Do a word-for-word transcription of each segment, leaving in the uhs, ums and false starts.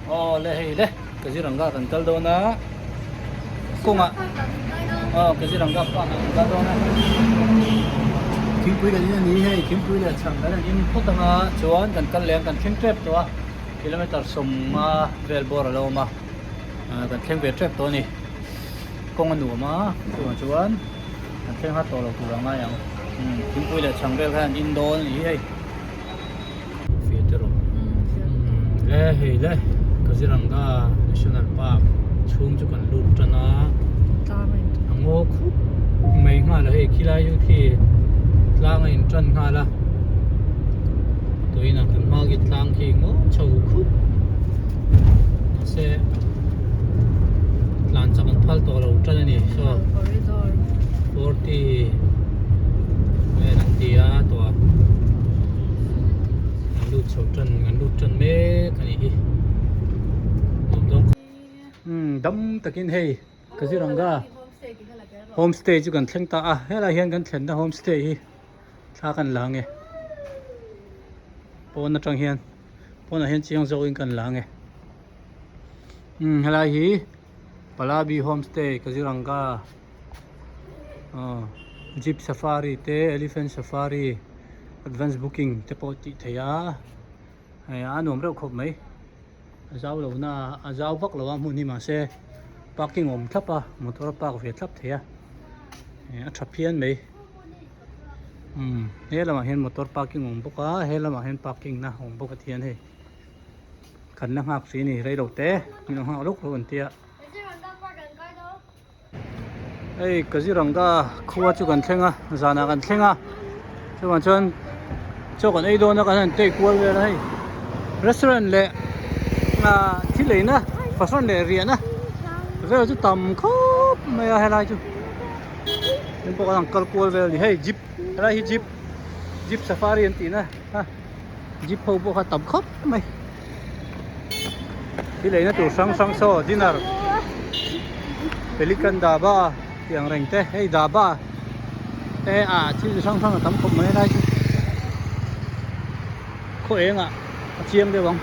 Aw le, hei le, Kaziranga kan kal dawn a. Kawnga. Aw, Kaziranga Park kan kal dawn a. Thingpui kan in a ni hei, thingpui le chhang kan in phawt ang a, chuan kan kal leh kan thleng ṭep tawh a. Kilometer sawmnga vel bawr a lo awm a. Ah, kan thleng ve ṭep tawh a ni. Kawng a nuam a, chuan, chuan kan thleng hat tawh lo tur a ngai ang. Hmm, thingpui leh chhang vel khan in dawn a ni hei. Fiate rawh. Hmm, fiate. Hmm, le, hei le, Kaziranga National Park chhung chu kan lut ṭan a. Tlang a in ṭan. A ngaw khawp mai nghal a hei, khilai chu khi tlang a in ṭan nghal a. Tuhin a kan hma khi tlang khi ngaw chho khawp. Mahse, tlan chak an phal tawh lo ṭan a ni. So, corridor forty vel an ti a, tawh a. Kan lut chho ṭan, kan lut ṭan mek a ni hi. Nuam dawn. Hmm, dam takin hei, Kaziranga homestay chu kan thleng ta a. Helai hian kan thlenna homestay hi. Thla kan la nge. Pawn aṭang hian, pawnah hian chiang zawkin kan la nge. Hmm, helai hi Palabi Homestay, Kaziranga. Ah, Jeep Safari te, Elephant Safari, advance booking te pawh tih theih a. Hei, a nuam reuh khawp mai. A zau lo na, a zau vak lo a hmun hi, mahse, parking awm thlap a, motor park ve thlap thei a. Eh, a ṭha phian mai. Hmm, he lamah hian motor parking awm bawk a, he lamah hian parking na awm bawk a ti hian hei. Kan la nghak si ni rei lo te, min lo nghak lawk lo an tia. Hei, Kaziranga khua chu kan thleng a, zanah kan thleng a. Chuan, chuan, chaw kan ei dawn a, kan han take kual vel a hei. Restaurant leh, a, thil eina, fahrawn leh riahna vel chu tam khawp mai a helai chu. Tin pawh kan han kal kual vel ni hei, jeep, helai hi jeep, jeep safari an tihna. Ha. Jeep ho pawh kha tam khawp mai. Thil eina tur hrang hrang saw, dinner. Pelican dhaba, tih ang reng te, hei dhaba. Te a, thil hrang hrang a tam khawp mai lai chu. Khaw engah a chiang deuh ang.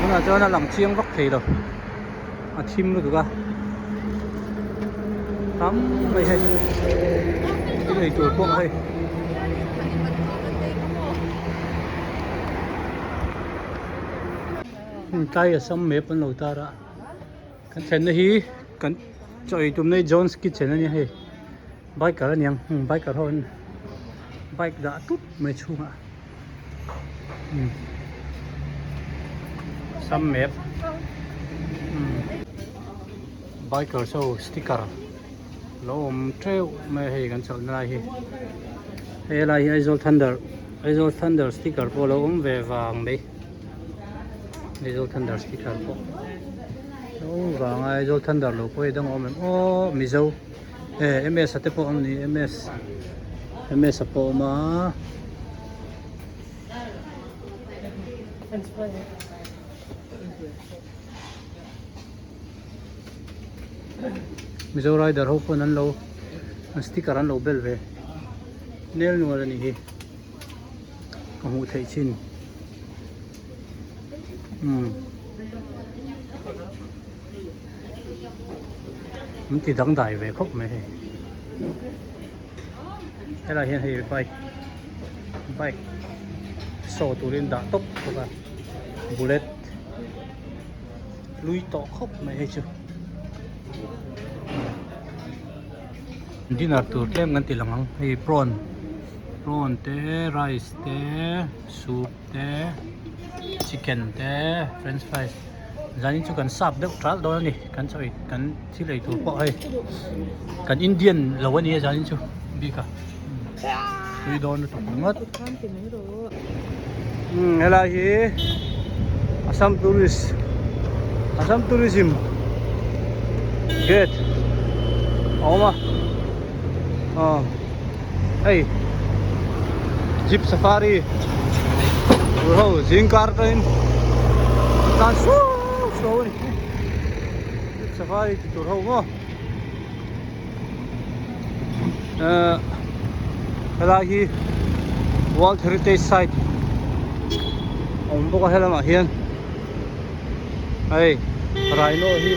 Hunah chuan a lang chiang vak thei lo. A thim lutuk a. Tam mai hei. Thil ei tur pawh hei. Tlai a sam map an lo tar a. Kan thlenna hi kan chaw ei tumna hi John's Kitchen a ni hei. Biker a ni ang, hmm, biker ho an bike dah tut mai chhungah. Hmm. Sam map. Hmm. Biker show sticker. Lo awm teuh mai hei kan chalhna lai hi. Helai hi Aizawl Thunder, Aizawl Thunder sticker pawh lo awm ve vang mai. Aizawl Thunder sticker pawh lo awm vang a, Aizawl Thunder lo pawh hi dang a awm em aw, Mizo. Eh, M S a te pawh an ni, M S, M S a pawh a awm a. Mizo Rider ho pawn an lo, an sticker an lo bel ve. Nel nual a ni hi. Ka hmuh theih chin. Hmm. An ti dangdai ve khawp mai hei. Helai hian hei bike, bike show turin dah tawp bawk a. Bullet. Lui tawh khawp mai hei chu. Dinner tur tlem kan ti lang ang. Hei prawn. Prawn te, rice te, soup te, chicken te, french fries. Zanin chu kan sap deuh ṭal dawn a ni. Kan chaw ei, kan thil ei tur pawh hei. Kan Indian lo a ni a zanin chu. Bika. Tui dawn lutuk ringawt. Hmm, helai hi Assam Tourist, Assam Tourism Gate a awm a. Aw. Hei. Jeep Safari. Tur ho, zingkar ṭain. Tan suau suau a ni. Jeep Safari ti tur ho maw. Eh, helai hi World Heritage Site, Awm bawk a, he lamah hian hei, Railo hi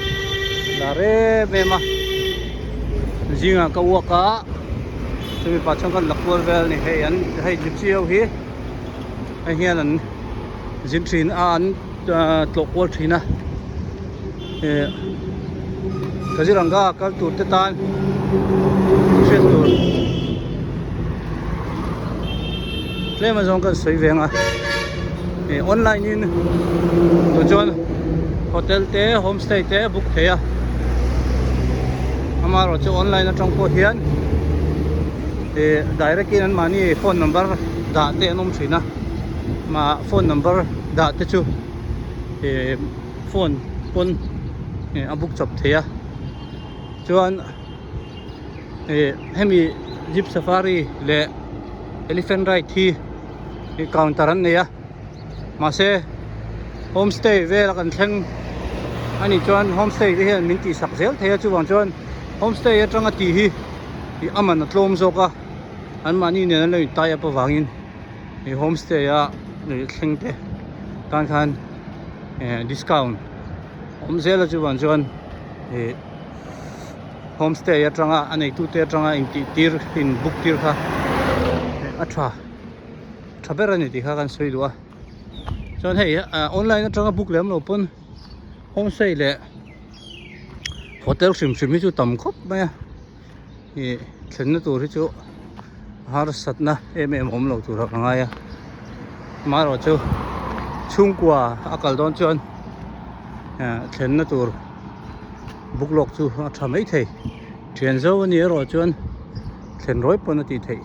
la rem em a. Zinga ka walk a, chumi pa chuan kan la kual vel ni. Hei an, hei Gypsy ho hi, hei hian an zin ṭhin a, an, ah, tlawh kual ṭhin a. Eh, Kaziranga kal tur te tan hriat tur tlem a zawng kan sawi ve ang a. Eh, online in tu chuan hotel te, homestay te book thei a. Amaherawhchu online aṭang pawh hian, eh, direct in anmahni phone number dah te an awm ṭhin a. Mah phone number dah te chu, eh, phone pawn, eh, a book chawp thei a. Chuan, eh, hemi Jeep Safari leh Elephant Ride hi, eh, counter an nei a. Mahse, homestay vela kan thleng a nih chuan homestay te hian min tihsak zel thei a, chuvang chuan homestay aṭanga tih hi, ih, a man a tlawm zawk a, anmahni nen an lo intai a pa vangin, ih, homestay a, ih, thleng te tan khan, eh, discount awm zel a, chuvang chuan, ih, homestay aṭanga, a neitute aṭanga intihtir, inbook tir kha, eh, a ṭha, ṭha ber a ni tih kha kan sawi duh a. Chuan hei, a, online aṭanga book lem lo pawn homestay leh hotel hrim hrim hi chu tam khawp mai a. I thlenna tur hi chu harsatna em em awm lo tur a ngai a. Amaherawhchu chhungkua a kal dawn chuan, a, thlenna tur book lawk chu a ṭha mai thei. Ṭhian zo a ni erawh chuan thlen rawi pawn a tih theih.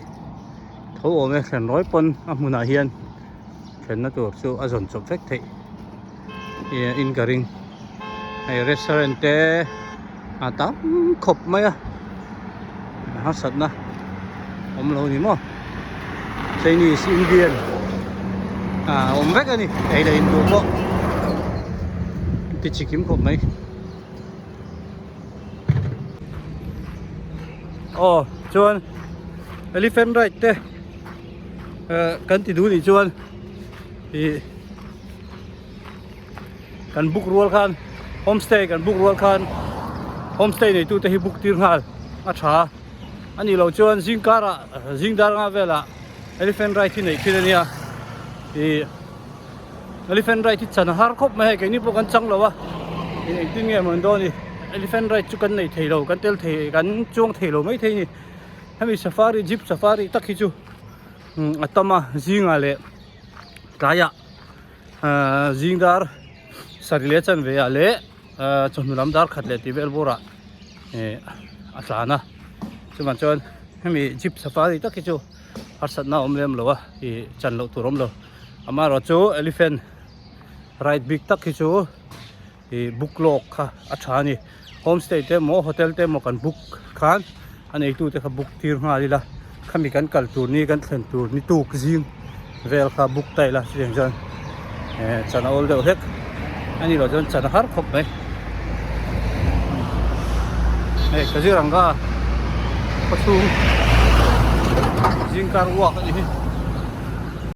Tho awm e, thlen rawi pawn a hmunah hian thlenna tur chu a zawn chawp vek theih. I, in ka ring. Hei restaurant te a tam khawp mai a. Harsatna awm lo ni maw? Chinese, Indian a awm vek a ni. Ei leh in tur pawh ti chi kim khawp mai. Aw, chuan elephant ride te, eh, kan ti duh nih chuan, i, kan book rual khan, homestay kan book rual khan, homestay neitute hi book tir nghal a ṭha. A nih loh chuan zingkara, zing dar nga vela elephant ride hi neih phir a nia. I, elephant ride hi chan a har khawp mai, keini pawh kan chang lo a. I, engtin nge maw ni dawn ni, elephant ride chu kan nei thei lo, kan tel thei, kan chuang thei lo mai thei ni. Hemi safari, jeep safari tak hi chu, hmm, a tam a, zinga leh tlaia, ah, zing dar sari leh chanvea leh, ah, chawhnu lam dar khat leh tih vel bawra, eh, a tlan a. Chuvang chuan hemi jeep safari tak hi chu harsatna awm lem lo a, i, chan loh tur awm lo. Amaherawhchu elephant ride bik tak hi chu, i, book lawk kha a ṭha a ni. Homestay te maw, hotel te maw kan book khan, a neitute kha book tir nghal ila. Khami kan kal tur ni, kan thlen tur ni tuk zing vel kha book ta ila, chutiang chuan, eh, chan a awl deuh hlek. A nih loh chuan chan a har khawp mai. Eh, Kaziranga khaw chhung zingkar walk a ni hi.